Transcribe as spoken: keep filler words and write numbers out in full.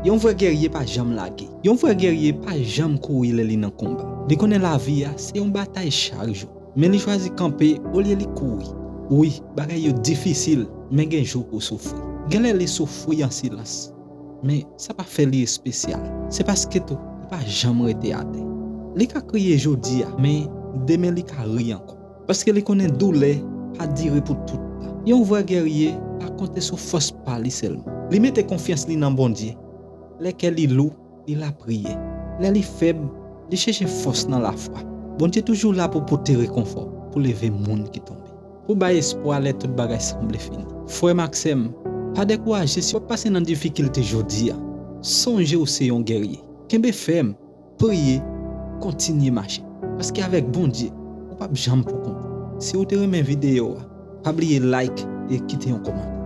Yon vrè gèrye pa janm lage. Yon vrè gèrye pa janm kouri lè li nan konba. Li konnen lavi a se yon batay chak jou. Men li chwazi kanpe olye li kouri. Wi, bagay yo difisil, men gen jou pou w soufri. Gen lè li soufri an silans. Men sa pa fè li espesyal. Se paske tou, li pa janm rete atè. Li ka kriye jodi a, men demen li ka ri ankò. Paske li konnen doulè pa dire pou tout tan. Yon vrè gèrye pa konte sou fòs pa li sèlman. Li mete konfyans li nan Bondye. Lè kè li lou, li lapriyè. Lè li fèb, li chèche fòs nan lafwa. Bondye toujou la pou pote rekonfò, pou leve moun ki tonbe, pou bay espwa lè tout bagay sanble fini. Frè m ak sè m, pa dekouraje si w ap pase nan difikilte jodi a. Sonje w se yon gèrye. Kenbe fèm, priye, kontinye mache. Paske avèk Bondye, ou p ap janm poukont ou. Si w te renmen videyo a, pa bliye like e kite yon kòmantè.